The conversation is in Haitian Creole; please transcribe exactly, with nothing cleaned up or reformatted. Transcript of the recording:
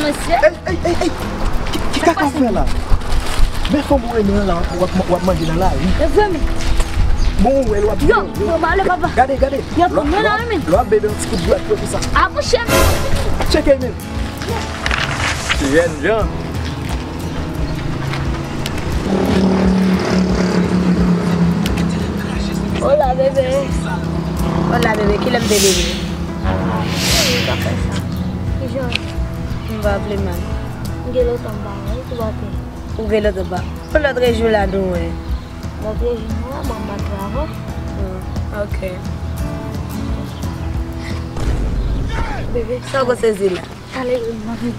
Ey, ey, ey, ey! Ki, ki kaka w fè la? Men fanm ou renmen an la, w ap, w ap manje nan lari. E vre, men. Bon, ou wè l w ap... Yo, bon, m ale, papa. Gade, gade. Yo, bon, m ale, men. Lè w ap bebe yon ti kout dwèt pou sa. A, mouche, men. Tcheke, men. Ti jèn jan. Hola, bebe. Hola, bebe. Kilè m te bebe? Ah, ou pa fè sa. Kijan? M pa vle mal. M gen lontan m pa wè w, ou pa te. Ou gen lontan m pa. Lòt jou la nou wè. Lòt jou nou wè, bon, m pa travay. Hmm, ok. Bebe, sa w konn sezi la? Ale, m anvi.